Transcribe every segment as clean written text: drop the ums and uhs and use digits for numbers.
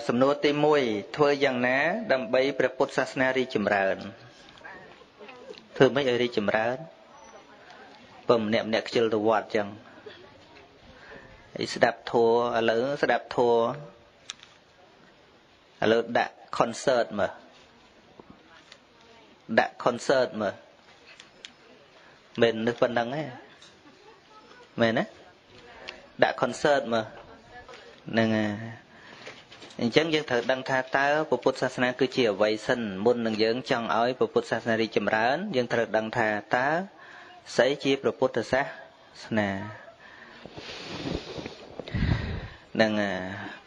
សំណួរទី1ធ្វើយ៉ាងណាដើម្បីព្រះពុទ្ធសាសនារីកចម្រើនធ្វើម៉េចឲ្យរីកចម្រើនបើម្នាក់ម្នាក់ខ្ជិលទៅវត្តចឹងឯស្ដាប់ធម៌ឥឡូវស្ដាប់ធម៌ឥឡូវដាក់ concert មើលដាក់ concert មើលមិននឹកប៉ុណ្ណឹងទេមែនទេដាក់ concert មើលហ្នឹងហើយអញ្ចឹងយើងត្រូវដឹងថាតើពុទ្ធសាសនាគឺជាអ្វីសិនមុននឹងយើងចង់ឲ្យពុទ្ធសាសនារីកចម្រើនយើងត្រូវដឹងថាតើស្អីជាពុទ្ធសាសនានឹង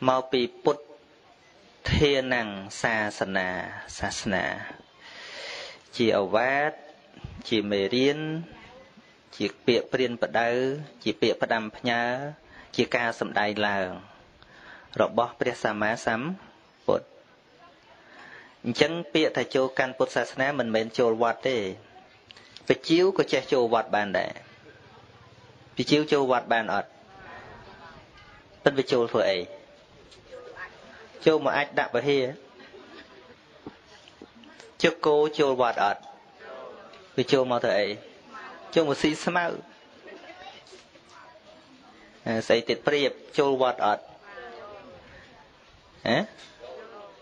មកពីពុទ្ធានំសាសនាសាសនាជាអវាទជាមេរៀនជាពាក្យព្រានបដៅជាពាក្យផ្ដាំផ្ញើជាការសម្ដែងឡើងរបស់ព្រះសម្មាសម្ពុទ្ធអញ្ចឹងពាក្យថាចូលកាន់ពុទ្ធសាសនាមិនមែនចូលវត្តទេបជាវក៏ចេះចូលវត្តបានដែរបជាវចូលវត្តបានអត់ពិតវាចូលធ្វើអីចូលមកអាចដាក់ពហិជគោចូលវត្តអត់វាចូលមកធ្វើអីចូលមកស៊ីស្មៅស្អីទៀតព្រៀបចូលវត្តអត់ហ៎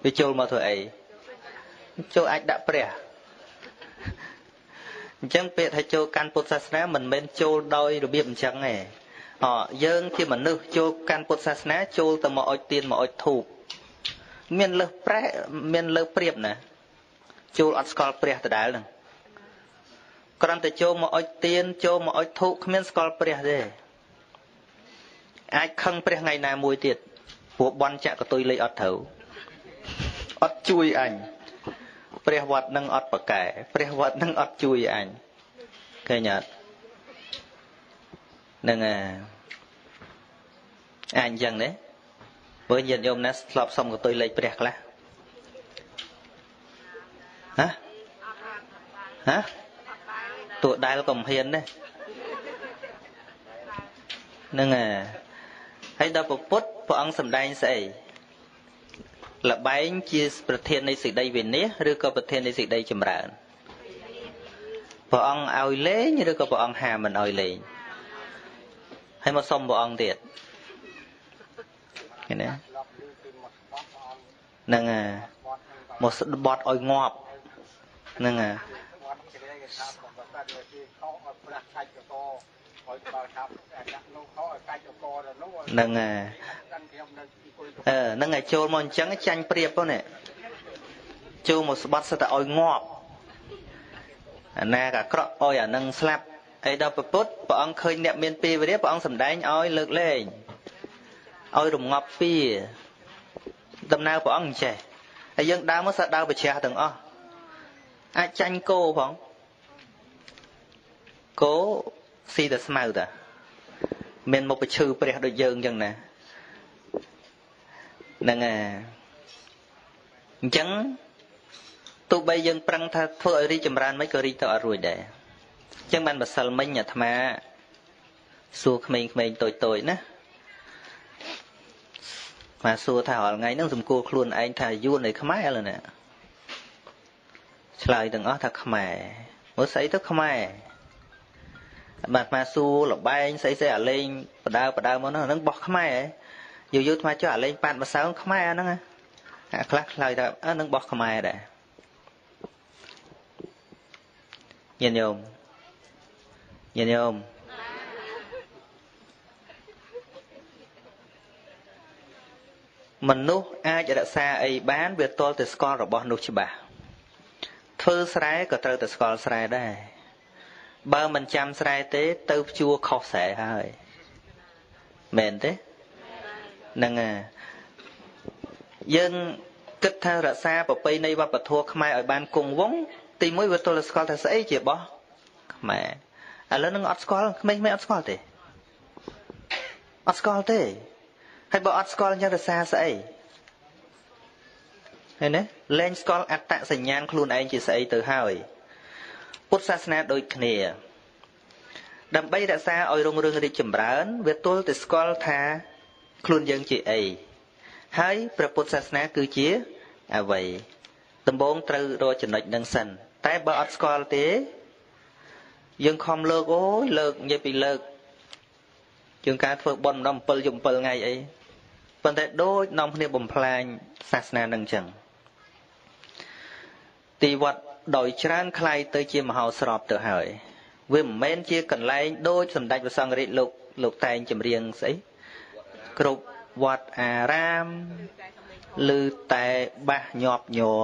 វាចូលមកធ្វើអីចូលអាចដាក់ព្រះអញ្ចឹងពាក្យថាចូលកាន់ពុទ្ធសាសនាមិនមែនចូលដោយរបៀបអញ្ចឹងទេអយើងជាមនុស្សចូលកាន់ពុទ្ធសាសនាចូលទៅមកអុជទៀនមកអុជធូបមានលើសប្រែមានលើព្រៀបណាចូលអត់ស្គាល់ព្រះដដែលហ្នឹងគ្រាន់តែចូលមកអុជទៀនចូលមកអុជធូបគ្មានស្គាល់ព្រះទេអាចខឹងព្រះថ្ងៃណាមួយទៀតព្រោះបន់ចាក់កតុយលេខអត់ត្រូវអត់ជួយអញព្រះវត្តនឹងអត់ប្រកែព្រះវត្តនឹងអត់ជួយអញឃើញអត់ហ្នឹងអាចអញ្ចឹងទេបើញាតិញោមណាធ្លាប់សុំកតុយលេខព្រះខ្លះហ៎ហ៎តួដែលក៏មិនហ៊ានដែរហ្នឹងហើយដល់ពុទ្ធព្រះអង្គសម្ដែងស្អីលបែងជាប្រធាននៃសេចក្តីវិនិច្ឆ័យឬក៏ប្រធាននៃសេចក្តីចម្រើនព្រះអង្គឲ្យលេងឬក៏ព្រះអង្គហាមមិនឲ្យលេងហើយមកសុំព្រះអង្គទៀតឃើញទេហ្នឹងមកស្បត់ឲ្យងាប់ហ្នឹងហ្នឹងហ្នឹងឲ្យចូលមកអញ្ចឹងចាញ់ព្រៀបហ្នឹងចូលមកស្បត់សិតតែឲ្យងាប់អាណាក៏អាក្រក់ឲ្យអានឹងស្លាប់អីដល់ពុទ្ធព្រះអង្គឃើញអ្នកមានពេលវេលាព្រះអង្គសម្ដែងឲ្យលើកលែងឲ្យរងាប់ពីដំណើរព្រះអង្គចេះហើយយើងដើរមកសដើរប្រជ្រះទាំងអស់អាចចាញ់គោផងគោស៊ីតែស្មៅតាមានមកប្រឈឺព្រះដូចយើងអញ្ចឹងណាហ្នឹងហើយអញ្ចឹងទោះបីយើងប្រឹងថាធ្វើឲ្យរីកចម្រើនមិនក៏រីកទៅអត់រួចដែរអញ្ចឹងបានម្សិលមិញអាត្មាសួរក្មេងៗតូចៗណាមកសួរថារាល់ថ្ងៃហ្នឹងសំគួរខ្លួនឯងថាយួនឯខ្មែរឥឡូវនេះឆ្លើយទាំងអស់ថាខ្មែរមើលស្អីទៅខ្មែរបាទអាត្មាសួរលបែងស្អីស្អីអាលេងបដើបដើមកហ្នឹងបោះខ្មែរយូរយូរអាត្មាចុះអាលេងប៉ាត់ម្សៅខ្មែរហ្នឹងអាខ្លះឆ្លើយថាអើនឹងបោះខ្មែរដែរញាតិញោមញាតិញោមមនុស្សអាចរក្សាអីបានវាទាល់តែស្គាល់របស់នោះច្បាស់ធ្វើស្រែក៏ត្រូវតែស្គាល់ស្រែដែរបើមិនចាំស្រែទេទៅភ្ជួរខុសស្រែហើយមែនទេហ្នឹងហើយយើងគិតថារក្សាប្រពៃណីវប្បធម៌ខ្មែរឲ្យបានគង់វង្សទីមួយវាទល់តែស្គាល់ថាស្អីជារបស់ខ្មែរឥឡូវនឹងអត់ស្គាល់ក្មេងៗអត់ស្គាល់ទេអត់ស្គាល់ទេហើយបើអត់ស្គាល់អញ្ចឹងរក្សាស្អីឃើញទេលែងស្គាល់អត្តសញ្ញាណខ្លួនឯងជាស្អីទៅហើយពុទ្ធសាសនាដូចគ្នាដើម្បីរក្សាឲ្យរុងរឿងរីកចម្រើនវាទល់តែស្គាល់ថាខ្លួនយើងជាអី ហើយព្រះពុទ្ធសាសនាគឺជាអ្វីដំបូងត្រូវរកចំណុចនឹងសិនតែបើអត់ស្គាល់ទេយើងខំលើកអូយលើកនិយាយពីលើកជាងការធ្វើបុណ្យម្ដង7យប់7ថ្ងៃអីប៉ុន្តែដូចនាំគ្នាបំផ្លាញសាសនានឹងចឹងទីវត្តដោយច្រើនคล้ายទៅជាមហោស្រពទៅហើយវាមិនមែនជាកន្លែងដូចសម្ដេចព្រះសង្ឃរាជលោកតែងចម្រៀងស្អីគ្រប់វត្តអារាមឮតែបាសញាប់ញ័រ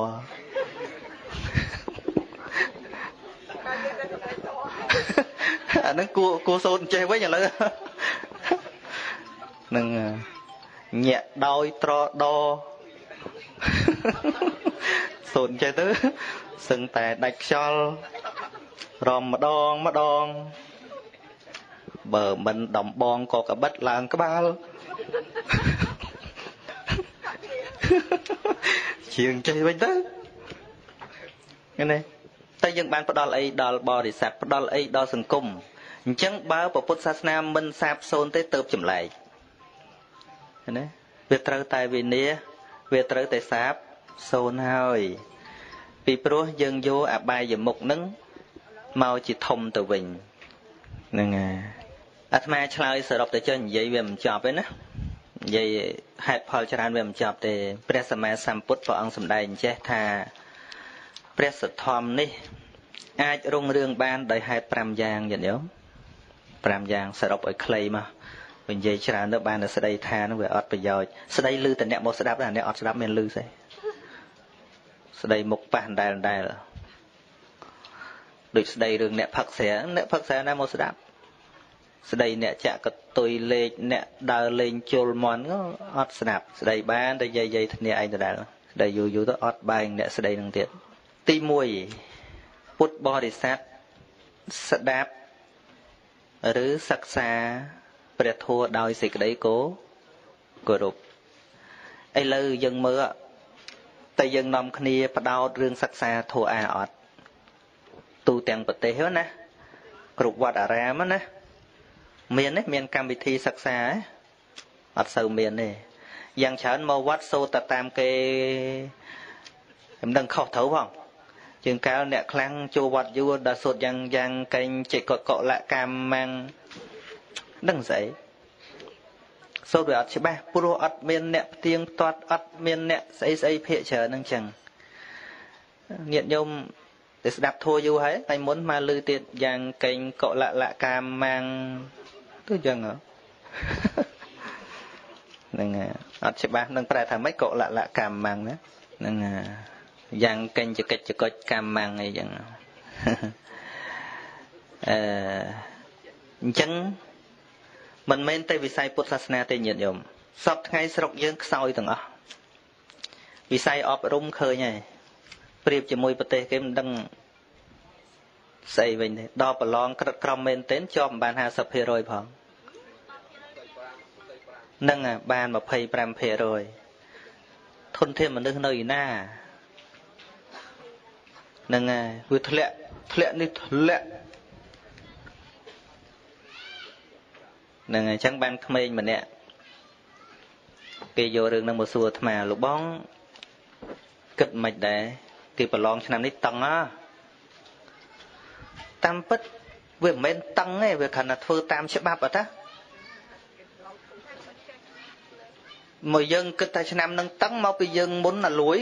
អាហ្នឹងគួរសូត្រចេះវិញឥឡូវនឹងញាក់ដោយត្រដសូត្រចេះទៅសឹងតែដាច់ខ្យល់រំម្ដងម្ដងបើមិនដំបងក៏កបិតឡើងក្បាលជាងចេះវិញទៅនេះតែយើងបានផ្ដល់អីដល់បរិស័ទផ្ដល់អីដល់សង្គមអញ្ចឹងបើពុទ្ធសាសនាមិនសាបសូន្យទេទៅចម្លែកណាវាត្រូវតែវិន័យវាត្រូវតែសាបសូន្យហើយពីព្រោះយើងយកអបាយមុខនឹងមកជាធំទៅវិញហ្នឹងហើយអាត្មាឆ្លើយសរុបទៅចុះនិយាយវាមិនចប់ទេណានិយាយហេតុផលច្រើនវាមិនចប់ទេព្រះសម្មាសម្ពុទ្ធព្រះអង្គសម្ដែងចេះថាព្រះសទ្ធំនេះអាចរុងរឿងបានដោយហេតុ5យ៉ាងញាតិញោម5យ៉ាងសរុបឲ្យខ្លីមកនិយាយច្រើនទៅបានតែស្ដីថានឹងវាអត់ប្រយោជន៍ស្ដីឮតែអ្នកមកស្ដាប់តែអ្នកអត់ស្ដាប់មានឮស្អីស្ដីមុខប៉ះដដែលដូចស្ដីរឿងអ្នកផឹកស្រាអ្នកផឹកស្រាណាមកស្ដាប់ស្ដីអ្នកចាក់កតុយលេខអ្នកដើរលេងជុលមន់ក៏អត់ស្ដាប់ស្ដីបានតែយាយគ្នាឯងដដែលស្ដីយូរយូរទៅអត់បែងអ្នកស្ដីនឹងទៀតទី1ពុទ្ធបរិស័ទស្ដាប់ឬសិក្សាព្រះធម៌ដោយសេចក្តីគោរពឥឡូវយើងមើលតែយើងនាំគ្នាផ្ដោតរឿងសិក្សាធម៌អាអត់ទូទាំងប្រទេសណាគ្រប់វត្តអារាមណាមានទេមានកម្មវិធីសិក្សាអត់សូវមានទេយ៉ាងច្រើនមកវត្តសូត្រតែតាមគេមិនដឹងខុសត្រូវផងជាងកាលអ្នកខ្លាំងចូលវត្តយូរដល់សូត្រយ៉ាងកេងចេកកលកម្មំដឹងស្អីសូត្រវាអត់ច្បាស់ព្រោះអត់មានអ្នកផ្ទៀងផ្ទាត់អត់មានអ្នកស្អីភាកច្រើនហ្នឹងចឹងញាតិញោមតែស្ដាប់ធัวយូរហើយថ្ងៃមុនមកឮទៀតយ៉ាងកេងកលលកម្មំទៅចឹងហ្នឹងអត់ច្បាស់នឹងប្រែថាម៉េចកលលកម្មំណាហ្នឹងយ៉ាងកេងចកិច្ចកុចកម្មំអីចឹងអញ្ចឹងមិនមែនតែវិស័យពុទ្ធសាសនាទេញាតិញោមសពថ្ងៃស្រុកយើងខ្សោយទាំងអស់វិស័យអប់រំឃើញហើយប្រៀបជាមួយប្រទេសគេមិនដឹងស្អីវិញទេដល់ប្រឡងក្រិតក្រមមែនទែនជាប់មិនបាន 50% ផងនឹងបាន 25% ធនធានមនុស្សនៅឯណាហ្នឹងហើយវាធ្លាក់នេះធ្លាក់ហ្នឹងហើយអញ្ចឹងបានក្មេងម្នាក់គេយករឿងហ្នឹងមកសួរអាត្មាលោកបងគិតមិនដែរគេប្រឡងឆ្នាំនេះតឹងហ៎តាមពិតវាមិនមែនតឹងទេវាគ្រាន់តែធ្វើតាមច្បាប់អត់តាមកយើងគិតថាឆ្នាំនឹងតឹងមកពីយើងមុនអាលួយ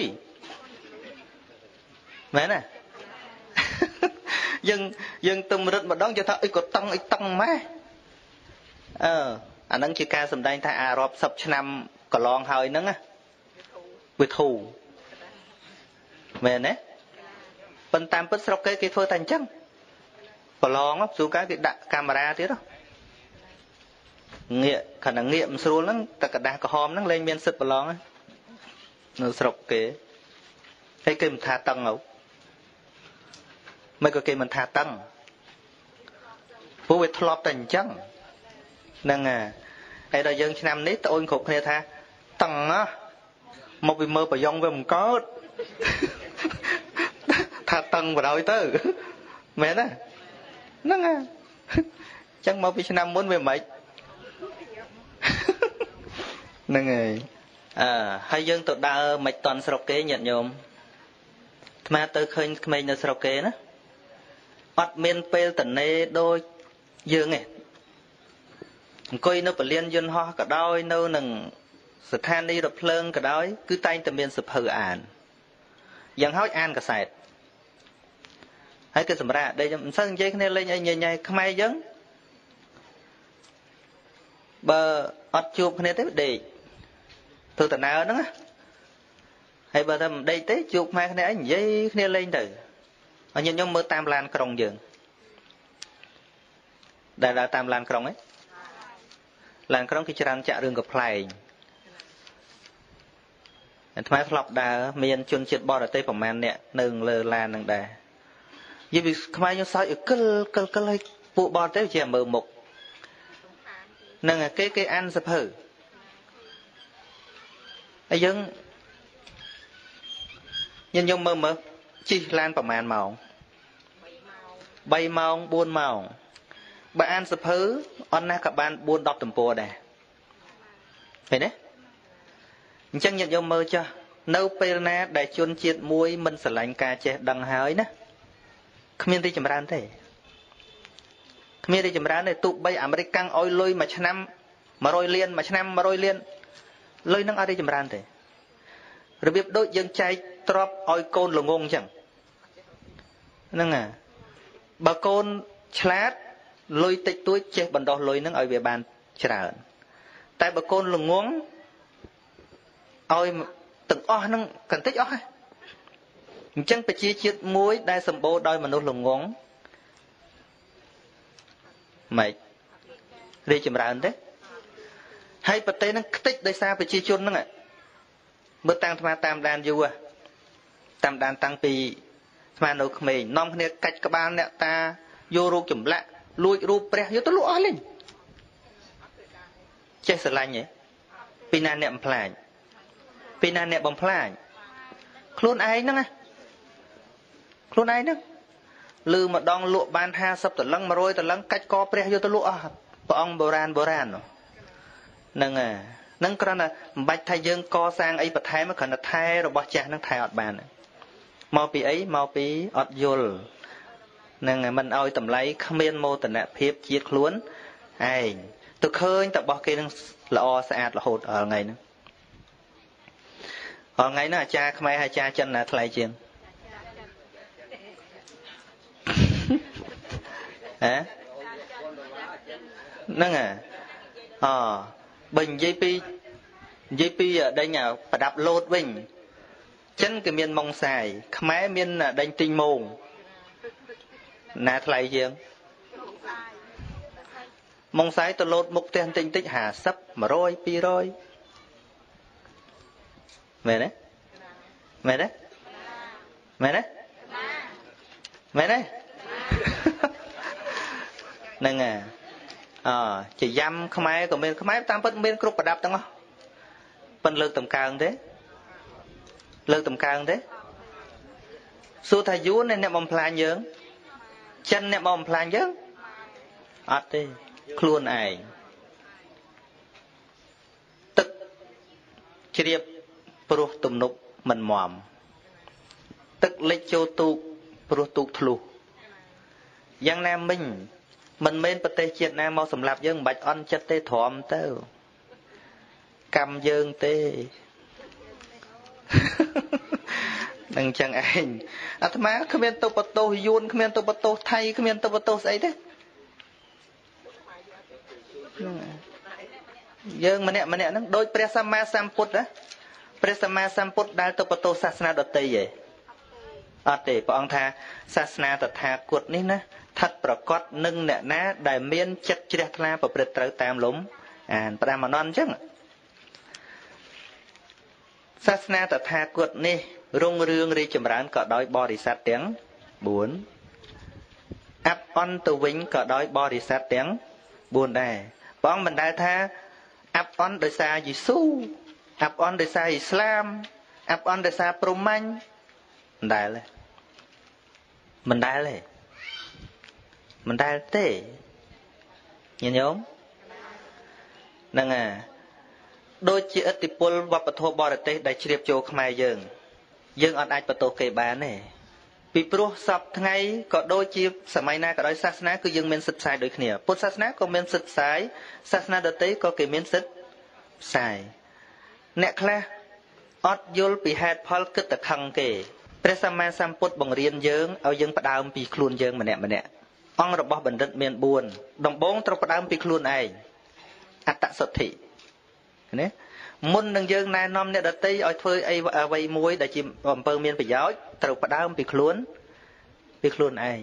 មែនទេយើងទឹមរឹតម្ដងយើងថាអីក៏តឹងអីតឹងម៉េះអាហ្នឹងជាការសម្ដែងថាអារាប់សិបឆ្នាំកន្លងហើយហ្នឹងណាវាធូរមែនទេប៉ុន្តែតាមពិតស្រុកគេគេធ្វើតែអញ្ចឹងប្រឡងជួនកាលគេដាក់កាមេរ៉ាទៀតងាកខណៈងាកមិនស្រួលហ្នឹងតែกระดาษក្រហមហ្នឹងលែងមានសិទ្ធិប្រឡងនៅស្រុកគេហើយគេមិនថាតឹងហៅមិនក៏គេមិនថាតឹងព្រោះវាធ្លាប់តែអញ្ចឹងហ្នឹងហើយដល់យើងឆ្នាំនេះត្អូនគ្រប់គ្នាថាតឹងណាមកពីមើលប្រយ៉ងវាមិនកើតថាតឹងបណ្ដោយទៅមែនទេហ្នឹងហើយអញ្ចឹងមកពីឆ្នាំមុនវាមិនហ្នឹងហើយ អឺហើយយើងទៅដើរមិនតន់ស្រុកគេញាតិញោមអាត្មាទៅឃើញក្មេងនៅស្រុកគេណាអត់មានពេលតនេដូចយើងទេអង្គុយនៅពលានយន្តហោះក៏ដោយនៅនឹងស្ថានីយ៍រថភ្លើងក៏ដោយគឺតែងតែមានសភៅអានយ៉ាងហោចអានកសែតហើយគេសម្រាប់ដេកមិនសូវនិយាយគ្នាលេងអីញញ៉ៃខ្មែរយើងបើអត់ជួបគ្នាទេដេកធ្វើដំណើរហ្នឹងណាហើយបើថាមិនដេកទេជួបខ្មែរគ្នាអីនិយាយគ្នាលេងទៅអញខ្ញុំមើលតាមឡានក្រុងយើងដែលដើរតាមឡានក្រុងឯងឡានក្រុងគេច្រើនចាក់រឿងកំប្លែងអាត្មាធ្លាប់ដើរមានជនជាតិបរទេសប្រហែលអ្នកនៅលើឡាននឹងដែរនិយាយពីខ្មែរយើងសើចកិលកិលកិលឲ្យពួកបរទេសជាមើលមុខនឹងគេគេអានសភៅហើយយើងញោមមើលមើលជិះឡានប្រហែលម៉ោង3ម៉ោង4ម៉ោងបើអានសភៅអត់ណាស់ក៏បាន4 10ទំព័រដែរឃើញទេអញ្ចឹងញាតិញោមមើលចុះនៅពេលណាដែលជនជាតិមួយមិនស្រឡាញ់ការចេះដឹងហើយណាគ្មានរីកចម្រើនទេគ្មានរីកចម្រើនទេទោះបីអាមេរិកកាំងឲ្យលុយមួយឆ្នាំ100លានមួយឆ្នាំ100លានលុយនឹងអត់រីកចម្រើនទេរបៀបដូចយើងចែកទ្រព្យឲ្យកូនល្ងងអញ្ចឹងហ្នឹងហើយបើកូនឆ្លាតលុយតិចតួចចេះបណ្ដោះលុយនឹងឲ្យវាបានច្រើនតែបើកូនល្ងងឲ្យទាំងអស់ហ្នឹងកន្តិចអស់ហើយអញ្ចឹងប្រជាជាតិមួយដែលសម្បូរដោយមនុស្សល្ងងម៉េចរីកចម្រើនទេហើយប្រទេសហ្នឹងខ្ទេចដោយសារប្រជាជនហ្នឹងមើលតាំងអាត្មាតាមដានយូរតាមដានតាំងពីអាត្មានៅក្មេងនាំគ្នាកាច់ក្បាលអ្នកតាយករូបចម្លាក់លួចរូបព្រះយកទៅលក់អស់លេងចេះស្រឡាញ់ហ៎ពីណាអ្នកបំផ្លាញពីណាអ្នកបំផ្លាញខ្លួនឯងហ្នឹងណាខ្លួនឯងហ្នឹងលឺម្ដងលក់បាន50តលឹង100តលឹងកាច់កព្រះយកទៅលក់អស់ព្រះអង្គបុរាណបុរាណហ្នឹងហ្នឹងគ្រាន់តែមិនបាច់ថាយើងកសាងអីបន្ថែមគ្រាន់តែថែរបស់ចាស់ហ្នឹងថែអត់បានមកពីអីមកពីអត់យល់ហ្នឹងមិនឲ្យតម្លៃគ្មានមោទនភាពជាតិខ្លួនឯងទៅឃើញតែរបស់គេនឹងល្អស្អាតរហូតរាល់ថ្ងៃហ្នឹងរាល់ថ្ងៃហ្នឹងអាចារ្យខ្មែរអាចារ្យចិនណាថ្លៃជាងហ៎ហ្នឹងហ៎អបើនិយាយពីដេញប្រដាប់លោតវិញចិនគេមានម៉ុងសាយខ្មែរមានដេញទីងមងណាថ្លៃជាងម៉ុងសាយទៅលោតមុខផ្ទះបន្តិចបន្តិច50 100 200មែនទេមែនទេមែនទេមែនទេហ្នឹងហើយអជាយ៉ាំខ្មែរក៏មានខ្មែរតាមពិតមានគ្រប់ប្រដាប់ទាំងអស់ប៉ិនលើកតម្កើងទេលើកតម្កើងទេសួរថាយួនអ្នកបំផ្លាញយើងចិនអ្នកបំផ្លាញយើងអត់ទេខ្លួនឯងទឹកជ្រាបព្រោះទំនប់មិនមមទឹកលិចចូលទូកព្រោះទូកធ្លុះយ៉ាងណាមិញមិនមែនប្រទេសជាតិណាមកសម្លាប់យើងមិនបាច់អន់ចិត្តទេទ្រាំទៅកម្មយើងទេនឹងចឹងឯងអាត្មាគ្មានទៅបន្ទោសយួនគ្មានទៅបន្ទោសថៃគ្មានទៅបន្ទោសស្អីទេយើងម្នាក់ម្នាក់ហ្នឹងដូចព្រះសម្មាសម្ពុទ្ធណាព្រះសម្មាសម្ពុទ្ធដែលទៅបន្ទោសសាសនាដទៃឯងអត់ទេព្រះអង្គថាសាសនាតថាគតនេះណាស្ថិតប្រកបនឹងអ្នកណាដែលមានចិត្តជ្រះថ្លាប្រព្រឹត្តត្រូវតាមលំអានផ្ដាំអនន្តអញ្ចឹងសាសនាតថាគតនេះរុងរឿងរីចម្រើនក៏ដោយបរិស័ទទាំង4អាប់អន់ទៅវិញក៏ដោយបរិស័ទទាំង4ដែរបងមិនដែលថាអាប់អន់ដោយសារយេស៊ូអាប់អន់ដោយសារអ៊ីស្លាមអាប់អន់ដោយសារព្រហ្មញ្ញមិនដែលទេមិនដែលទេមិនដែលទេញាតិញោមហ្នឹងហើយ ដូចជាឥទ្ធិពលវប្បធម៌បរទេសដែលជ្រាបចូលខ្មែរយើងយើងអត់អាចបន្ទោសគេបានទេពីព្រោះសពថ្ងៃក៏ដូចជាសម័យណាក៏ដោយសាសនាគឺយើងមានសិទ្ធិផ្សាយដូចគ្នាពុទ្ធសាសនាក៏មានសិទ្ធិផ្សាយសាសនាដទៃក៏គេមានសិទ្ធិផ្សាយអ្នកខ្លះអត់យល់ពីហេតុផលគិតតែខឹងគេព្រះសម្មាសម្ពុទ្ធបង្រៀនយើងឲ្យយើងផ្ដើមពីខ្លួនយើងម្នាក់ម្នាក់អង្គរបស់បណ្ឌិតមាន4ដំបូងត្រូវផ្ដើមពីខ្លួនឯងអត្តសុទ្ធិណាមុននឹងយើងណែនាំអ្នកដទៃឲ្យធ្វើអីអ្វីមួយដែលជាអំពើមានប្រយោជន៍ត្រូវផ្ដើមពីខ្លួនឯង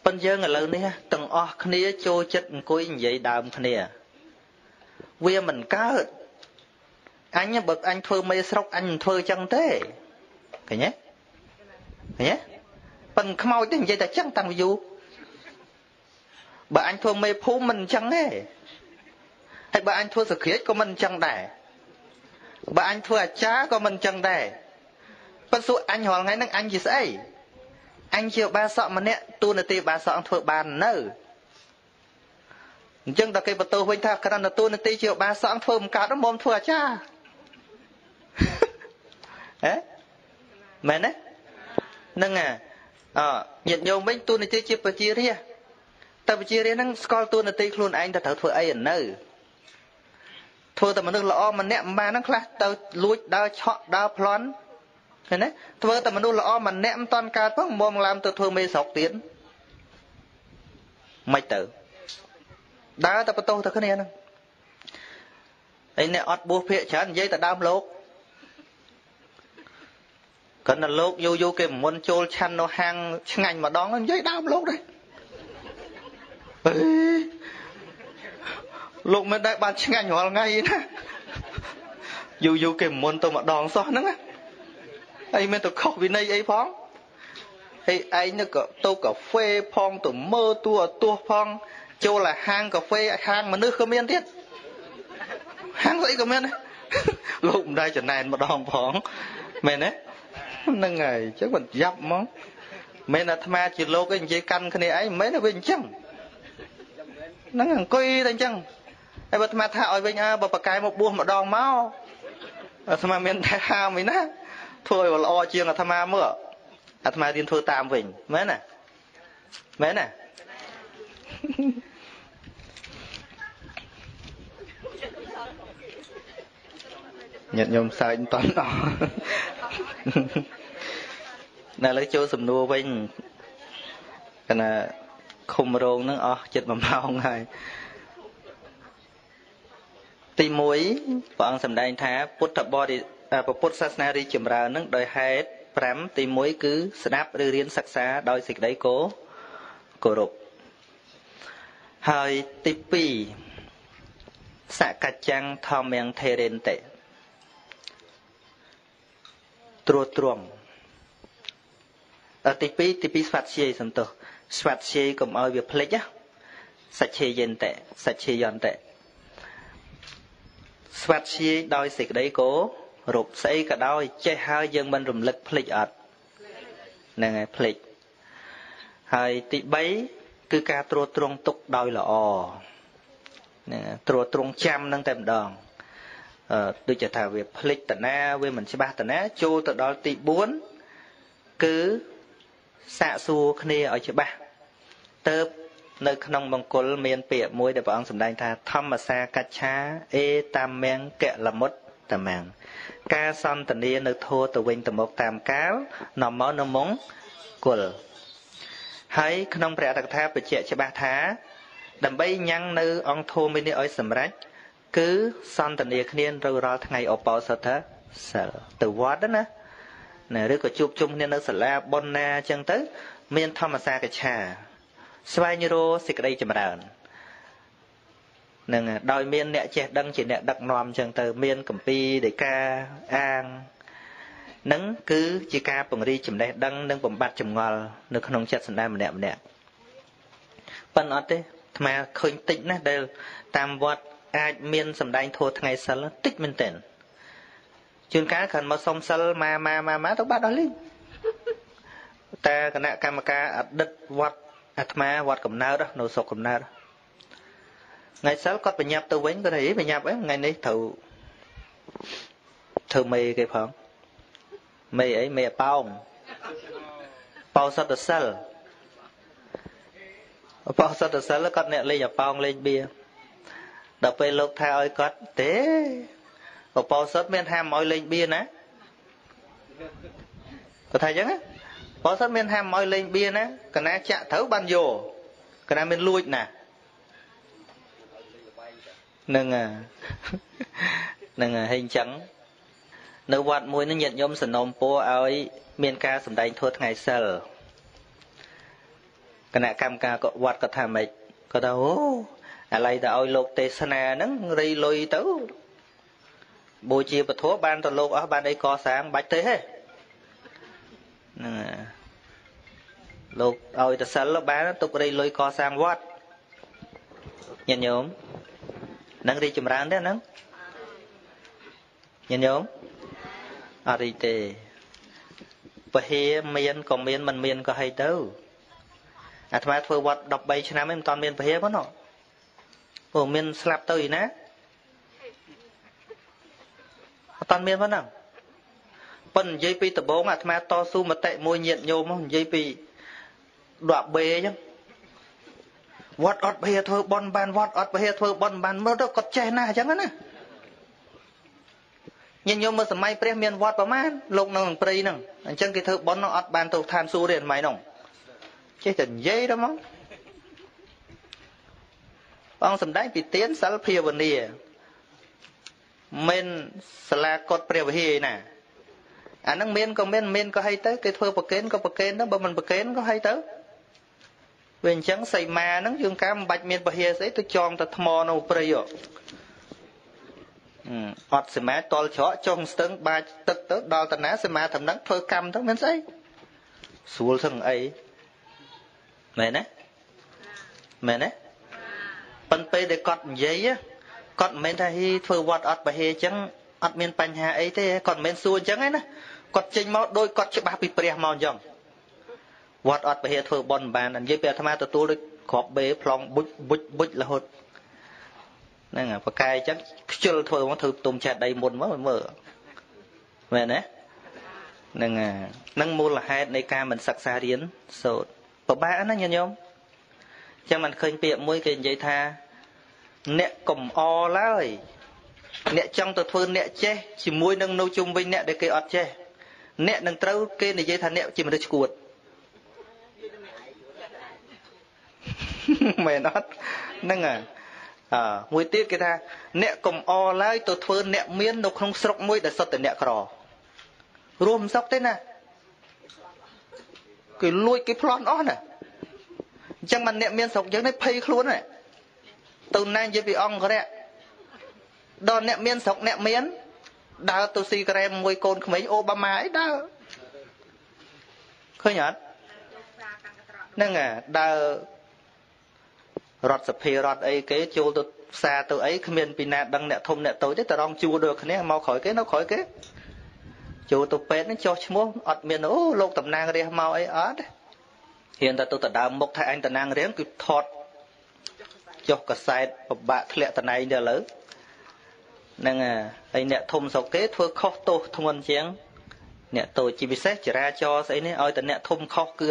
ប៉ុន្តែយើងឥឡូវនេះទាំងអស់គ្នាចូលចិត្តអង្គុយនិយាយដើមគ្នាវាមិនកើតអញបើអញធ្វើមេស្រុកអញមិនធ្វើចឹងទេឃើញទេឃើញទេប៉ុន្តែខ្មោចទេនិយាយតែចឹងតាំងពីយូរបើអញធ្វើមេភូមិមិនចឹងទេហើយបើអញធ្វើសក្រាចក៏មិនចឹងដែរបើអញធ្វើអាចារ្យក៏មិនចឹងដែរប៉ុន្តែសួរអញរាល់ថ្ងៃហ្នឹងអញជាស្អីអញជាបាសកម្នាក់តួនាទីបាសកធ្វើបាននៅអញ្ចឹងដល់គេបន្ទោសវិញថាគ្រាន់តែតួនាទីជាបាសកធ្វើមិនកើតមុំធ្វើអាចារ្យហ៎មែនទេហ្នឹងអញាតិញោមវិញតួនាទីជាប្រជារាស្ត្រតែប្រជារាស្ត្រហ្នឹងស្គាល់តួនាទីខ្លួនឯងថាត្រូវធ្វើអីនៅធ្វើតែមនុស្សល្អម្នាក់មិនបានហ្នឹងខ្លះទៅលួចដើរឆក់ដើរប្លន់ឃើញទេធ្វើតែមនុស្សល្អម្នាក់មិនតាន់កើតផងមុំឡើងទៅធ្វើមេស្រុកទៀតមិនទៅដើរតែបន្ទោសទៅគ្នាហ្នឹងហើយអ្នកអត់បួសភាកច្រើននិយាយតែដើមលោកគាត់នៅលោកយូរយូរគេមុនចូលឆាន់នៅហាងឆ្ងាញ់ម្ដងនិយាយដើមលោកដែរអេលោកមិនដែលបានឆ្ងាញ់រាល់ថ្ងៃណាយូរយូរគេមុនទៅម្ដងសោះហ្នឹងហើយមានទៅខុសវិន័យអីផងហើយឯងនោះក៏ទៅកាហ្វេផងទៅមើលតួទោះផងចូលអាហាងកាហ្វេហាងមនុស្សក៏មានទៀតហាងស្អីក៏មានលោកមិនដែលចំណែនម្ដងផងមែនទេហ្នឹងហើយអញ្ចឹងមិនយ៉ាប់ហ្មងមិនអាត្មាជាលោកឯងនិយាយកាន់គ្នាឯងមិនមែនទេវាអញ្ចឹងហ្នឹងអង្គុយតែអញ្ចឹងហើយបើអាត្មាថាឲ្យវិញអើបើបកែមកបួសម្ដងមកអាត្មាមានតែហាមឯណាធ្វើឲ្យល្អជាងអាត្មាមើលអាត្មារៀនធ្វើតាមវិញមែនណាមែនណាញាតិញោមសើចមិនតន់អស់ណែឥឡូវចូលសំណួរវិញកណាឃុំរោងនឹងអស់ចិត្ត1ម៉ោងហើយទី1ព្រះអង្គសម្ដែងថាពុទ្ធបរិពុទ្ធសាសនារីចម្រើននឹងដោយហេតុ5ទី1គឺស្ដាប់ឬរៀនសិក្សាដោយសេចក្តីគោរពហើយទី2សកច្ចាំងធម្មំថេរិនតិត្រួតត្រងទី2ស្វាត់ជាយសន្តោសស្វាត់ជាយកុំឲ្យវាភ្លេចណាសច្ឆេយន្តៈសច្ឆេយន្តៈស្វាត់ជាយដោយសេចក្តីគោរពស្អីក៏ដោយចេះហើយយើងមិនរំលឹកភ្លេចអត់ហ្នឹងហើយភ្លេចហើយទី3គឺការត្រួតត្រងទុកដោយល្អហ្នឹងត្រួតត្រងចាំហ្នឹងតែម្ដងដូចជាថាវាភ្លេចតាណាវាមិនច្បាស់តាណាចូលទៅដល់ទី4គឺសាកសួរគ្នាឲ្យច្បាស់ទៅនៅក្នុងមង្គលមានពាក្យមួយដែលព្រះអង្គសម្ដែងថាធម្មសាកច្ឆាអេតាមំកលមុតតាំងការសន្ទនានៅធัวទៅវិញទៅមកតាមកាលនាំមកនៅមង្គលហើយក្នុងព្រះអត្ថកថាបញ្ជាក់ច្បាស់ថាដើម្បីញ៉ាំងនៅអង្គធម៌នេះឲ្យសម្រេចគឺសន្ទនាគ្នានៅរាល់ថ្ងៃឧបោសថសិលទៅវត្តណាណាឬក៏ជួបជុំគ្នានៅសាលាបុណ្យណាអញ្ចឹងទៅមានធម្មសាកច្ឆាស្វែងរកសេចក្តីចម្រើននឹងដោយមានអ្នកចេះដឹងជាអ្នកដឹកនាំអញ្ចឹងទៅមានកម្ពីដីកាអាងនឹងគឺជាការពង្រីកចំណេះដឹងនិងបំបត្តិចម្ងល់នៅក្នុងចិត្តសន្តានម្នាក់ម្នាក់ប៉ុន្តែអត់ទេអាត្មាឃើញតិចណាស់ដែលតាមវត្តអាចមានសម្ដែងធម៌ថ្ងៃសិលតិចមែនទែនជួនកាលគ្រាន់មកសុំសិលម៉ាម៉ាម៉ាម៉ាទៅបាត់អស់លីងតែគណៈកម្មការអតីតវត្តអាត្មាវត្តកំណើតនៅស្រុកកំណើតថ្ងៃសិលគាត់បញ្ញាប់ទៅវិញគាត់ថាបញ្ញាប់អីថ្ងៃនេះត្រូវ ធ្វើមេគេផងមេអីមេប៉ោងប៉ោសតសិលប៉ោសតសិលគាត់អ្នកលេងប៉ោងលេងបៀដល់ពេលលោកថាឲ្យគាត់ទេប៉ោសតមានហាមឲ្យលេងបៀណាគាត់ថាអញ្ចឹងប៉ោសតមានហាមឲ្យលេងបៀណាកណាចាក់ត្រូវបានយកកណាមានលួចណានឹងនឹងហើយអញ្ចឹងនៅវត្តមួយនឹងញាតិញោមសំណូមពរឲ្យមានការសម្ដែងធម៌ថ្ងៃសិលគណៈកម្មការក៏វត្តក៏ថាម៉េចគាត់ថាអូអាឡ័យទៅឲ្យលោកទេសនាហ្នឹងរីលុយទៅបូជាពធបានទៅលោកអស់បានអីកសាងបាច់ទេហេហ្នឹងលោកឲ្យទៅសិលបានទុករីលុយកសាងវត្តញាតិញោមនឹងរីចម្រើនទេហ្នឹងញាតិញោមអត់រីទេពហិមានក៏មានមិនមានក៏ហីទៅអាត្មាធ្វើវត្ត13ឆ្នាំឯងមិនតាន់មានពហិផងណោះអូមានស្លាប់ទៅឯណាអត់តាន់មានផងហ្នឹងប៉ុន្តែនិយាយពីដំបូងអាត្មាតស៊ូមតិមួយញាតិញោមនិយាយពីដកបេអញ្ចឹងវត្តអត់ពហិធ្វើបន់បានវត្តអត់ពហិធ្វើបន់បានមើលទៅគាត់ចេះណាស់អញ្ចឹងណាញាតិញោមមើលសម័យព្រះមានវត្តប្រមាណលោកនៅក្នុងព្រៃហ្នឹងអញ្ចឹងគេធ្វើបន់អត់បានទៅឋានសួគ៌ទេសម័យហ្នឹងចេះតែនិយាយទៅមកព្រះអង្គសម្ដែងពីទានសិលភាវនាមិនសាលាកុដព្រះវិហារឯណាអាហ្នឹងមានក៏មានមានក៏ហីទៅគេធ្វើប្រគេនក៏ប្រគេនទៅបើមិនប្រគេនក៏ហីទៅវាអញ្ចឹងសីមាហ្នឹងយើងកាមិនបាច់មានពហិស្អីទៅចងទៅថ្មនៅព្រៃអត់សីមាតលច្រកចុងស្ទឹងបាចទឹកទៅដល់តាណាសីមាតំណឹងធ្វើកម្មទៅមានស្អីស្រួលសឹងអីមែនទេមែនទេប៉ុន្តែពេលដែលគាត់និយាយគាត់មិនមែនថាហ៊ីធ្វើវត្តអត់ពហិអញ្ចឹងអត់មានបញ្ហាអីទេគាត់មិនមែនសួរអញ្ចឹងឯណាគាត់ចេញមកដោយគាត់ច្បាស់ពីព្រះមកអញ្ចឹងវត្តអត់ពហិធ្វើបន់មិនបាននិយាយពីអាត្មាទទួលដូចគ្រាប់បេប្លង់បុចបុចបុចរហូតហ្នឹងបកាយអញ្ចឹងខ្ជិលធ្វើមកធ្វើទុំចេះដីមុនមកមើលមែនទេហ្នឹងហ្នឹងមូលហេតុនៃការមិនសិក្សារៀនសូត្រពិបាកណាស់ញាតិញោមចឹងមិនឃើញពាក្យមួយគេនិយាយថាអ្នកកុំអឡើយអ្នកចង់ទៅធ្វើអ្នកចេះជាមួយនឹងនៅជុំវិញអ្នកដែលគេអត់ចេះអ្នកនឹងត្រូវគេនិយាយថាអ្នកជាមនុស្សឈួតមែនអត់ហ្នឹងមួយទៀតគេថាអ្នកកុំអឡើយទៅធ្វើអ្នកមាននៅក្នុងស្រុកមួយដែលសុទ្ធតែអ្នកក្ររួមមិនសុខទេណាគេលួចគេប្លន់អស់ណាអញ្ចឹងមិនអ្នកមានស្រុកយើងនេះភ័យខ្លួនហ្នឹងទៅណានិយាយពីអង្គរៈដល់អ្នកមានស្រុកអ្នកមានដើរទៅស៊ីក្រែមមួយកូនក្មេងអូបាម៉ាអីដើរឃើញអត់ហ្នឹងដើររដ្ឋសភារដ្ឋអីគេចូលទៅផ្សារទៅអីគ្មានពីណាដឹងអ្នកធំអ្នកតូចទេតែរងជួដូចគ្នាមកក្រោយគេនៅក្រោយគេចូលទៅពេទ្យហ្នឹងចុះឈ្មោះអត់មានអូលោកតំណាងរាស្ត្រមកអីអត់ហ៊ានតែទៅដើមមុខថាអញតំណាងរាស្ត្រគឺថតចុះកសែតពិបាកធ្លាក់តំណែងទៅឥឡូវហ្នឹងហើយអ្នកធំស្រុកគេធ្វើខុសទោសធ្ងន់ជាងអ្នកតូចជាពិសេសចរាចរណ៍ស្អីនេះឲ្យតែអ្នកធំខុសគឺ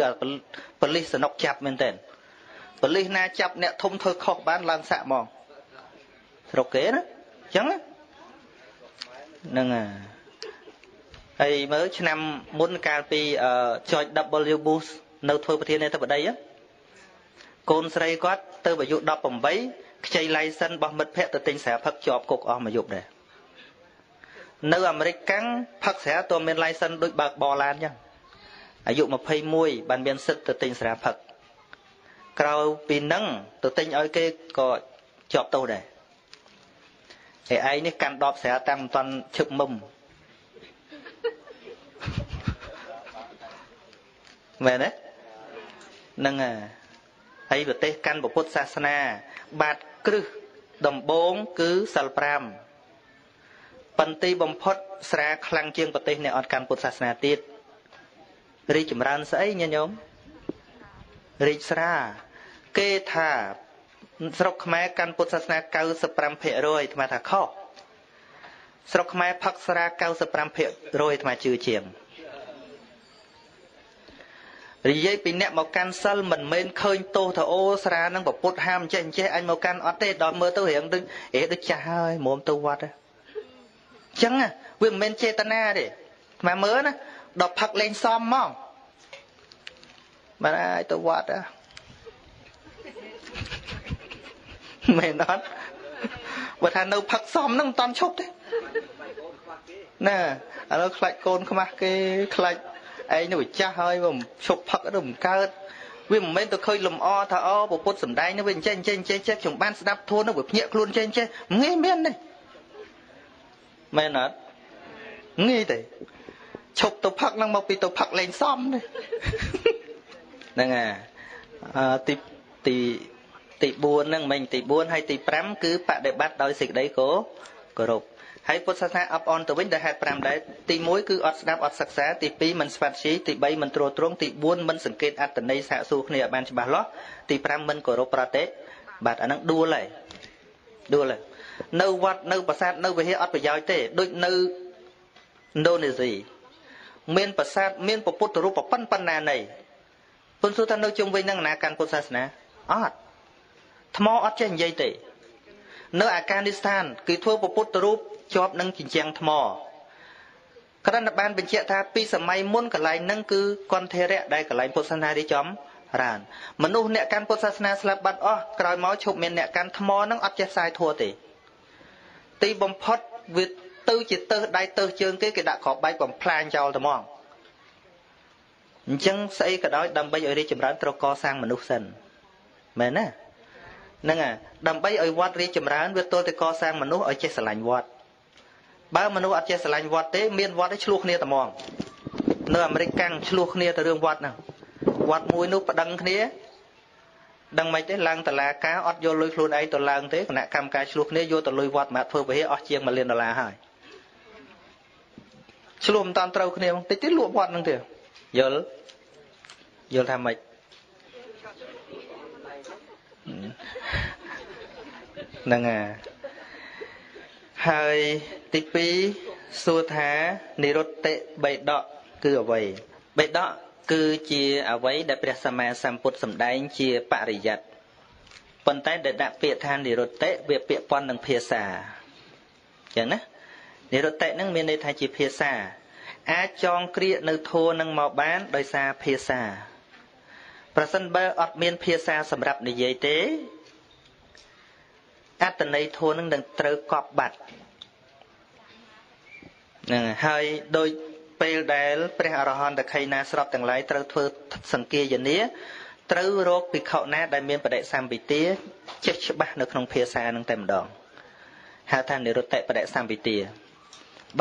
ប៉ូលីសសនុកចាប់មែនទែនប៉ូលីសណាចាប់អ្នកធំធ្វើខុសបានឡើងសាក់ហ្មងស្រុកគេណាអញ្ចឹងហ្នឹងហើយមើលឆ្នាំមុនកាលពី George W Bush នៅធ្វើប្រធានាធិបតីកូនស្រីគាត់ទៅអាយុ18ខ្ចី license របស់មិត្តភ័ក្តិទៅទិញស្រាផឹកជាប់គុកអស់មួយយប់ដែរនៅអាមេរិកកាំងផឹកស្រាទោះមាន license ដូចបើកបរឡានអញ្ចឹងអាយុ21បានមានសិទ្ធិទៅទិញស្រាផឹកក្រៅពីនឹងទៅទិញឲ្យគេក៏ជាប់ទោសដែរឯឯងនេះកាន់ដបស្រាតាំងមិនទាន់ឈឹកមុំមែនទេហ្នឹងហើយប្រទេសកាន់ពុទ្ធសាសនាបាតគ្រឹះដំបូងគឺសិល5ប៉ុន្តែបំផុតស្រាខ្លាំងជាងប្រទេសអ្នកអត់កាន់ពុទ្ធសាសនាទៀតរីកចម្រើនស្អីញាតិញោមរីកស្រាគេថាស្រុកខ្មែរកាន់ពុទ្ធសាសនា 95% អាត្មាថាខុស ស្រុកខ្មែរផឹកស្រា 95% អាត្មាជឿជាងនិយាយពីអ្នកមកកាន់សិលមិនមែនឃើញទោសថាអូស្រានឹងពុទ្ធហាមចេះចេះអញមកកាន់អត់ទេដល់មើលទៅរៀងដូចអេដូចចាស់ហើយមុំទៅវត្តអញ្ចឹងវាមិនមែនចេតនាទេអាត្មាមើលណាដល់ផឹកលេងសមហ្មងបាទអាចទៅវត្តមែនអត់បើថានៅផឹកសមហ្នឹងមិនតាន់ឈប់ទេណាឥឡូវខ្លាចកូនខ្មាស់គេខ្លាចឯងនៅចាស់ហើយវាឈប់ផឹកទៅមិនកើតវាមិនមែនទៅឃើញលំអថាអូពុទ្ធសំដែងនេះវាអញ្ចេះអញ្ចេះអញ្ចេះចេះខ្ញុំបានស្ដាប់ធម៌នោះវាភ្ញាក់ខ្លួនចេះចេះងាយមានទេមែនអត់ងាយទេឈប់ទៅផឹកហ្នឹងមកពីទៅផឹកលេងសមទេហ្នឹងហើយទីទីទី4ហ្នឹងមិញទី4ហើយទី5គឺបដិបត្តិដោយសេចក្តីគោរពហើយពុទ្ធសាសនាអបអរទៅវិញដោយហេតុ5ដែរទី1គឺអត់ស្ដាប់អត់សិក្សាទី2មិនស្វាត់ជីទី3មិនទ្រទ្រង់ទី4មិនសង្កេតអត្តន័យសាកសួរគ្នាឲ្យបានច្បាស់លាស់ទី5មិនគោរពប្រតិបត្តិអាហ្នឹងដួលហើយដួលហើយនៅវត្តនៅប្រាសាទនៅវិហារអត់ប្រយោជន៍ទេដូចនៅឥណ្ឌូនេស៊ីមានប្រាសាទមានពុទ្ធរូបប៉ុណ្ណាណីពុនសួរថានៅជុំវិញហ្នឹងណាកាន់ពុទ្ធសាសនាអត់ថ្មអត់ចេះនិយាយទេនៅអាហ្គានីស្ថានគឺធ្វើពុទ្ធរូបជាប់នឹងជញ្ជាំងថ្មគ្រាន់តែបានបញ្ជាក់ថាពីសម័យមុនកន្លែងហ្នឹងគឺគន្ធរៈដែលកន្លែងពុទ្ធសាសនារីចំរើនមនុស្សអ្នកកាន់ពុទ្ធសាសនាស្លាប់បាត់អស់ក្រោយមកឈប់មានអ្នកកាន់ថ្មហ្នឹងអត់ចេះផ្សាយធัวទេទីបំផុតវាទៅជាទើសដៃទើសជើងគេគេដាក់គ្រាប់បែកបំផ្លាញចោលតែហ្មងអញ្ចឹងស្អីក៏ដោយដើម្បីឲ្យរីកចម្រើនត្រូវកសាងមនុស្សសិនមែនណាហ្នឹងហើយដើម្បីឲ្យវត្តរីកចម្រើនវាទល់តែកសាងមនុស្សឲ្យចេះស្រឡាញ់វត្តបើមនុស្សអត់ចេះស្រឡាញ់វត្តទេមានវត្តឲ្យឆ្លោះគ្នាតែហ្មងនៅអាមេរិកកាំងឆ្លោះគ្នាទៅរឿងវត្តហ្នឹងវត្តមួយនោះប្តឹងគ្នាដឹងមិនទេឡើងតឡាការអត់យកលុយខ្លួនឯងទៅឡើងទេគណៈកម្មការឆ្លោះគ្នាយកទៅលុយវត្តមកធ្វើវិហារអស់ជាង1លានដុល្លារហើយឆ្លោះមិនតាន់ត្រូវគ្នាតិចទៀតលក់វត្តហ្នឹងទៀតយល់យល់ថាម៉េចហ្នឹងហើយទី2សួរថានិរុត្តិបិដកគឺអ្វីបិដកគឺជាអ្វីដែលព្រះសម្មាសម្ពុទ្ធសម្ដែងជាបរិយ័តប៉ុន្តែដែលដាក់ពាក្យថានិរុត្តិវាពាក្យប៉ុននឹងភាសាអញ្ចឹងណានិរុត្តិហ្នឹងមានន័យថាជាភាសាអាចចងគ្រាកនៅធัวនឹងមកបានដោយសារភាសាប្រសិនបើអត់មានភាសាសម្រាប់និយាយទេអត្តន័យធัวនឹងនឹងត្រូវកប់បាត់ហ្នឹងហើយដោយពេលដែលព្រះអរហន្តខៃណាស្របទាំងឡាយត្រូវធ្វើសង្គាយនាត្រូវរកភិក្ខុណាដែលមានបដិសម្ពិទាចេះច្បាស់នៅក្នុងភាសានឹងតែម្ដងហៅថានិរុត្តិបដិសម្ពិទា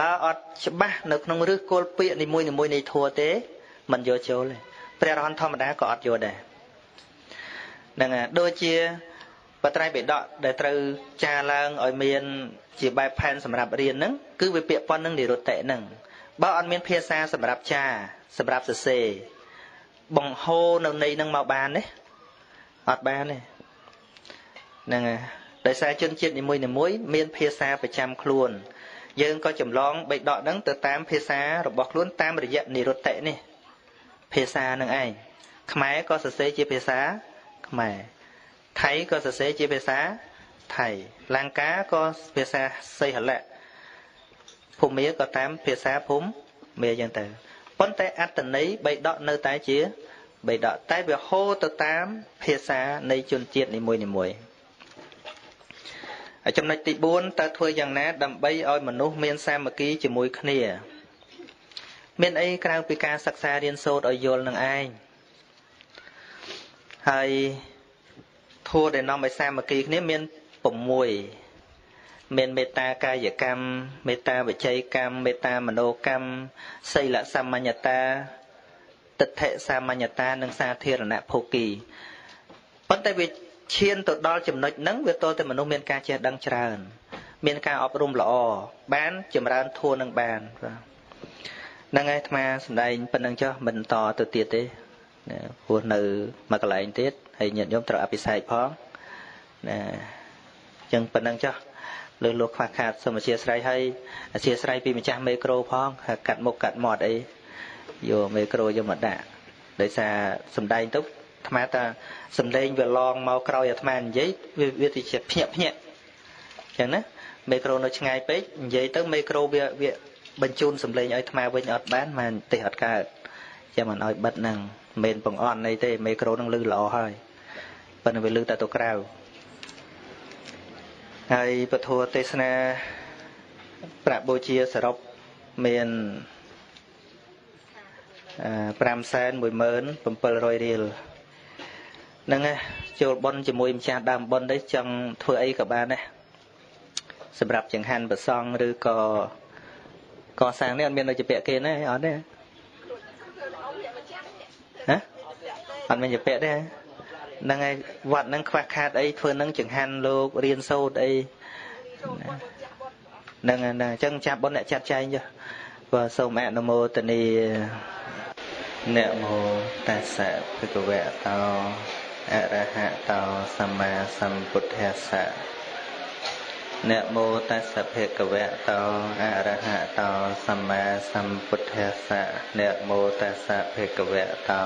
បើអត់ច្បាស់នៅក្នុងឫសគល់ពាក្យនីមួយៗនៃធัวទេមិនយកចូលទេព្រះអរហន្តធម្មតាក៏អត់យកដែរហ្នឹងហើយដូចជាបត្រៃបិដកដែលត្រូវចាឡើងឲ្យមានជាបែបផែនសម្រាប់រៀនហ្នឹងគឺវាពាក្យប៉ុននឹងនិរុត្តិហ្នឹងបើអត់មានភាសាសម្រាប់ចាសម្រាប់សរសេរបង្ហូរនៅនៃហ្នឹងមកបានទេអត់បានទេហ្នឹងហើយដោយសារជនជាតិនីមួយៗមានភាសាប្រចាំខ្លួនយើងក៏ចម្លងបិដកហ្នឹងទៅតាមភាសារបស់ខ្លួនតាមរយៈនិរុត្តិនេះភាសានឹងឯងខ្មែរក៏សរសេរជាភាសាខ្មែរថៃក៏សរសេរជាភាសាថៃលង្កាក៏ភាសាសីហលៈភូមិក៏តាមភាសាភូមិយ៉ាងទៅប៉ុន្តែអត្តន័យបិដកនៅតែជាបិដកតែវាហូរទៅតាមភាសានៃជនជាតិនីមួយៗហើយចំណុចទី4តើធ្វើយ៉ាងណាដើម្បីឲ្យមនុស្សមានសាមគ្គីជាមួយគ្នាមានអីក្រៅពីការសិក្សារៀនសូត្រឲ្យយល់នឹងឯងហើយធម៌ដែលនាំឲ្យសាមគ្គីគ្នាមាន6មានមេត្តាកាយកម្មមេត្តាវិច័យកម្មមេត្តាមโนកម្មសីលសាមញ្ញតាទិដ្ឋិសាមញ្ញតានិងសាធារណភោគីប៉ុន្តែវាឈានទៅដល់ចំណុចហ្នឹងវាទល់តែមនុស្សមានការចេះដឹងច្រើនមានការអប់រំល្អបានចម្រើនធម៌នឹងបានបាទហ្នឹងហើយអាត្មាសម្ដែងប៉ុណ្្នឹងចុះមិនតទៅទៀតទេណាព្រោះនៅមួយកន្លែងទៀតហើយញាតិញោមត្រូវអភិសេកផងណាអញ្ចឹងប៉ុណ្្នឹងចុះ លើលោកខ្វះខាតសូមអធិស្ឋានហើយអធិស្ឋានពីម្ចាស់មេក្រូផងកាត់មុខកាត់មាត់អីយកមេក្រូយកមកដាក់ដោយសារសំដែងទៅអាត្មាតាសំឡេងវាឡងមកក្រោយអាត្មានិយាយវាទៅជាភ្ញាក់ភ្ញាក់អញ្ចឹងណាមេក្រូនៅឆ្ងាយពេកនិយាយទៅមេក្រូវាបញ្ជូនសំឡេងឲ្យអាត្មាវិញអត់បានមិនទេសអត់កើតចាំមិនឲ្យបិទហ្នឹងមិនបង្អន់អីទេមេក្រូនឹងលឺល្អហើយប៉ុន្តែវាលឺតែទៅក្រៅហើយពធទេសនាប្រាក់បូជាសរុបមាន 517,000 រៀលហ្នឹងចូលបុណ្យជាមួយម្ចាស់ដើមបុណ្យទេចង់ធ្វើអីក៏បានដែរសម្រាប់ចង្ហាន់ប្រសង់ឬក៏កសាងនេះអត់មាននៅជាពាក់គេណាអត់ទេហ៎អត់មានជាពាក់ទេហ្នឹងហើយវត្តហ្នឹងខ្វះខាតអីធ្វើហ្នឹងចង្ហាន់លោករៀនសូត្រអីហ្នឹងហ្នឹងអញ្ចឹងចាប់បុណ្យអ្នកចាត់ចែងចុះបាទសូមអនុមោទនានមោតស្សៈភគវៈតោអរហតោសម្មាសម្ពុទ្ធស្សៈនមោតស្សៈភគវៈតោអរហតោសម្មាសម្ពុទ្ធស្សៈនមោតស្សៈភគវៈតោ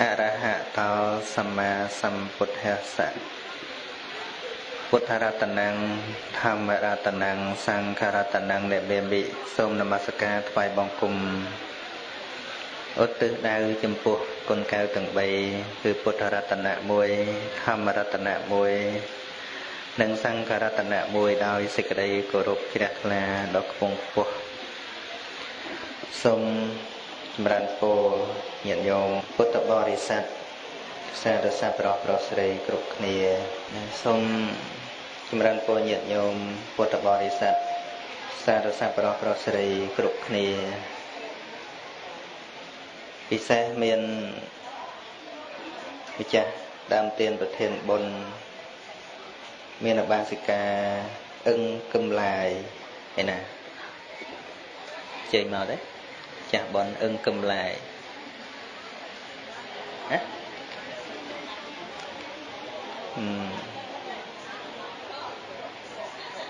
អរហតោសម្មាសម្ពុទ្ធស្សៈពុទ្ធរតនំធម្មរតនំសង្ឃរតនំនិមេមិសូមនមស្ការថ្វាយបង្គំឧទ្ទិសដៅចំពោះគុណកែវទាំង3គឺពុទ្ធរតនៈ1ធម្មរតនៈ1និងសង្ឃរតនៈ1ដោយសេចក្តីគោរពជ្រះថ្លាដ៏ខ្ពង់ខ្ពស់សូមចម្រើនពរញាតិញោមពុទ្ធបរិស័ទសាធុសាប្រុសប្រុសស្រីគ្រប់គ្នាសូមចម្រើនពរញាតិញោមពុទ្ធបរិស័ទសាធុសាប្រុសប្រុសស្រីគ្រប់គ្នាពិសេសមានម្ចាស់ដើមទានប្រធានបុណ្យមានឧបាសិកាអឹងកឹមឡាយឯណាចេញមកទេចាស់បុណ្យអឹងកឹមឡាយណា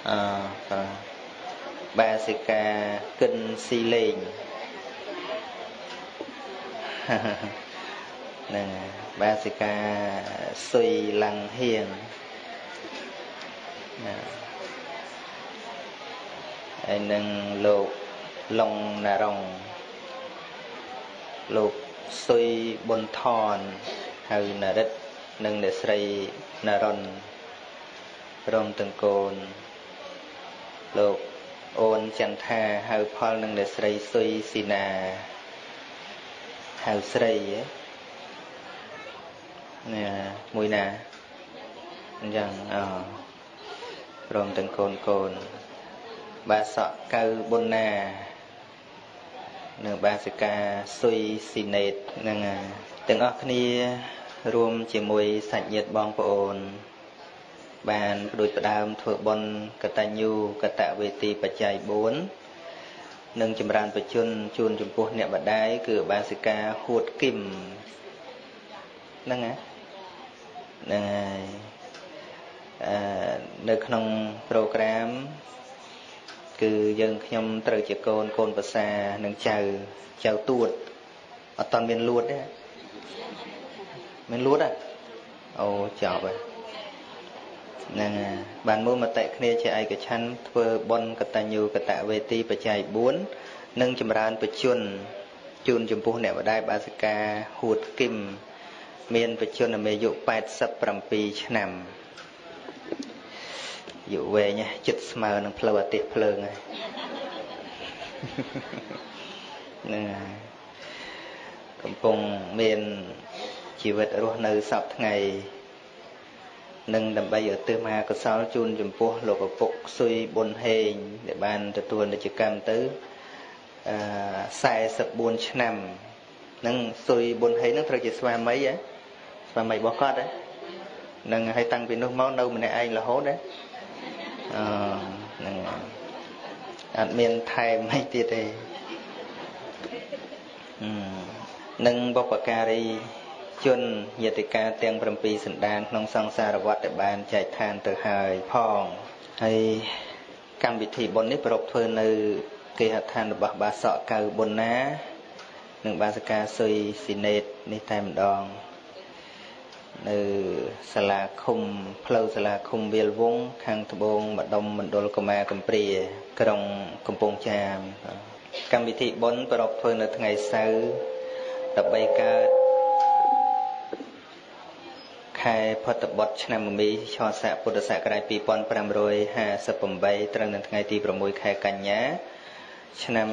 អឺបាសិកាកិនស៊ីលេងហ្នឹងបាសិកាសុយឡាំងហៀងណាហើយនឹងលោកឡុងណារងលោកសុយប៊ុនថនហៅណារិទ្ធនិងអ្នកស្រីណារុនព្រមទាំងកូនលោកអូនចន្ទថាហៅផលនិងអ្នកស្រីសុយស៊ីណាហៅស្រីនេះមួយណាអញ្ចឹងអព្រមទាំងកូនកូនបាសកកៅប៊ុនណានិងបាសិកាសុយស៊ីណេតនឹងទាំងអស់គ្នារួមជាមួយសាច់ញាតិបងប្អូនបានផ្ដួចផ្ដើមធ្វើបុណ្យកតញ្ញូកតវេទីបច្ច័យ4និងចម្រើនបជនជូនចំពោះអ្នកម្ដាយគឺបាសិកាហួតគឹមហ្នឹងហ្នឹងហើយនៅក្នុងប្រូក្រាមគឺយើងខ្ញុំត្រូវជាកូនកូនប្រសានិងចៅចៅទួតអត់តាន់មានលួតទេមានលួតហ៎អូចប់ហើយហ្នឹងបានមូលមតិគ្នាជាឯកច្ឆន្ទធ្វើបុណ្យកតញ្ញូកតវេទីបច្ច័យ4និងចម្រើនបជនជូនចំពោះអ្នកម្ដាយបាសិកាហួតគឹមមានបជនអាយុ87ឆ្នាំយុវែងចិត្តស្មើនឹងផ្លូវអាទិភ្លើងហើយហ្នឹងកំពុងមានជីវិតរស់នៅសពថ្ងៃនិងដើម្បីឧទ្ទិសមហាកុសលជូនចំពោះលោកឪពុកសុយប៊ុនហេងដែលបានទទួលនិច្ចកម្មទៅ44ឆ្នាំនឹងសុយប៊ុនហេងនឹងត្រូវជាស្វាមីហ៎ស្វាមីរបស់គាត់ហ៎នឹងហើយតាំងពីនោះមកនៅម្នាក់ឯងរហូតហ៎អហ្នឹងអត់មានថែមអីទៀតទេនឹងបុព្វការីជនយតិកាទាំង7សន្តានក្នុងសង្សារវដ្តដែលបានចែកឋានទៅហើយផង ហើយកម្មវិធីបុណ្យនេះប្រារព្ធធ្វើនៅគេហដ្ឋានរបស់បាសកកៅប៊ុនណានិងបាសិកាសុយស៊ីណេតនេះតែម្ដងនៅសាលាឃុំផ្លូវសាលាឃុំវាលវងខាងត្បូងម្ដុំមណ្ឌលកុមារកំព្រាក្រុងកំពង់ចាមកម្មវិធីបុណ្យប្រារព្ធធ្វើនៅថ្ងៃសៅរ៍13កើតខែផុតបុត្រឆ្នាំមមីឆស័កពុទ្ធសករាជ2558ត្រូវនៅថ្ងៃទី6ខែកញ្ញាឆ្នាំ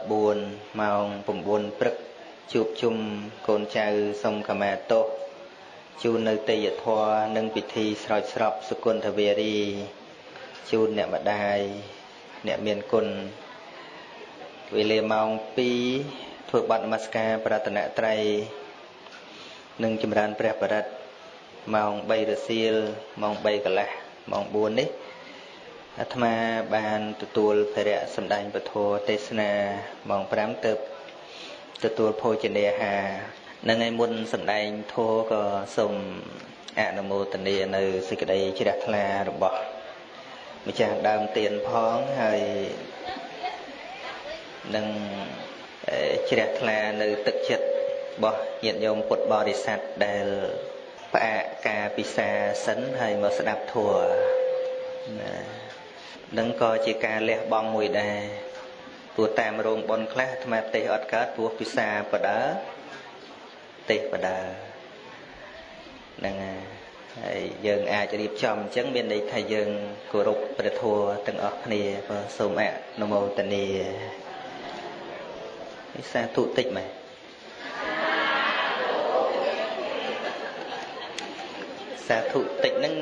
2014ម៉ោង9ព្រឹកជួបជុំកូនចៅសូមខមាទោសជូននៅទេយធម៌និងពិធីស្រោចស្រពសុគន្ធវារីជូនអ្នកម្ដាយអ្នកមានគុណវេលាម៉ោង2ធ្វើបទនមស្ការប្រតនត្រ័យនិងចម្រើនព្រះបរិត្តម៉ោង3រសៀលម៉ោង3កន្លះម៉ោង4នេះអាត្មាបានទទួលភារៈសម្ដែងពធទេសនាម៉ោង5ទើបទទួលភោជនាហារនឹងឯមុនសម្ដែងធម៌ក៏សូមអនុមោទនានៅសេចក្តីជ្រះថ្លារបស់ម្ចាស់ដើមទានផងហើយនឹងជ្រះថ្លានៅទឹកចិត្តរបស់ញាតិញោមពុទ្ធបរិស័ទដែលផ្អាកការពិសាសិនហើយមកស្ដាប់ធម៌ណានឹងក៏ជាការលះបង់មួយដែរព្រោះតាមរោងបុណ្យខ្លះអាត្មាទេសអត់កើតព្រោះពិសាបដើទេសបដើហ្នឹងហើយយើងអាចរៀបចំអញ្ចឹងមានន័យថាយើងគោរពព្រះធម៌ទាំងអស់គ្នាបើសូមអនុមោទនានេះសាធុតិចមែនសាធុតិចហ្នឹង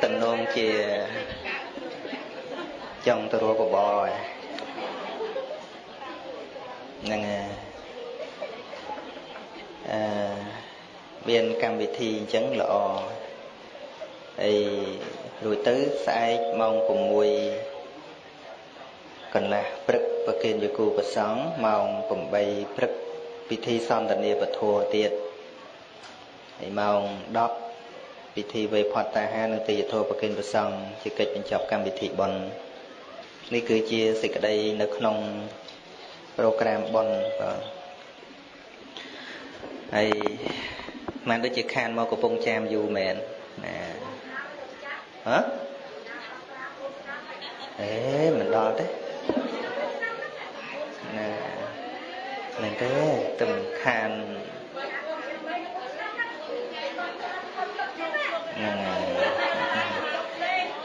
តំណងជាចង់ទៅរកបបរហ្នឹងអឺមានកម្មវិធីអញ្ចឹងល្អហើយរួចទៅស្អែកម៉ោង6កន្លះព្រឹកប្រគេនយគូប្រសង់ម៉ោង8ព្រឹកពិធីសន្ទនាពធទៀតហើយម៉ោង10ពិធីវេផតតាហានិងទេយធម៌ប្រគេនប្រសង់ជាកិច្ចបញ្ចប់កម្មវិធីបុណ្យនេះគឺជាសេចក្តីនៅក្នុងប្រូក្រាមបុណ្យបាទហើយមិនដូចជាខានមកកំពង់ចាមយូរមែនណាហ៎អេមិនដល់ទេណាមែនទេទំខានហ្នឹង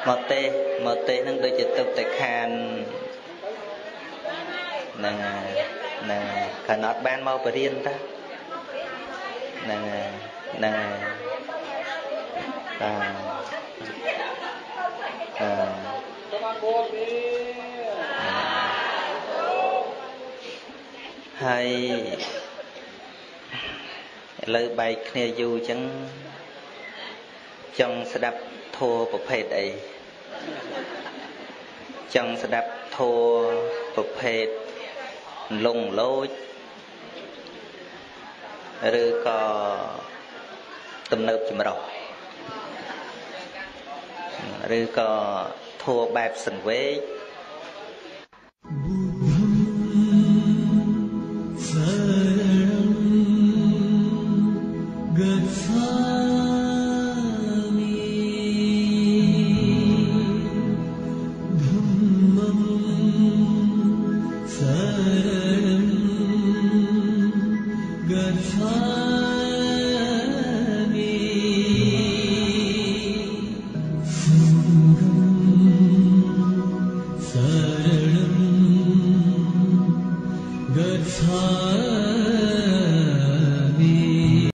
មកទេហ្នឹងដូចជាទឹកតែខានហ្នឹងហ្នឹងខានអត់បានមកបរៀនតាហ្នឹងហ្នឹងបាទអឺហើយឥឡូវបែកគ្នាយូរអញ្ចឹងចង់ស្ដាប់ធម៌ប្រភេទអីចង់ស្ដាប់ធម៌ប្រភេទលងលោចឬក៏ទំនើបចម្រុះឬក៏ធម៌បែបសង្វេគGacchami.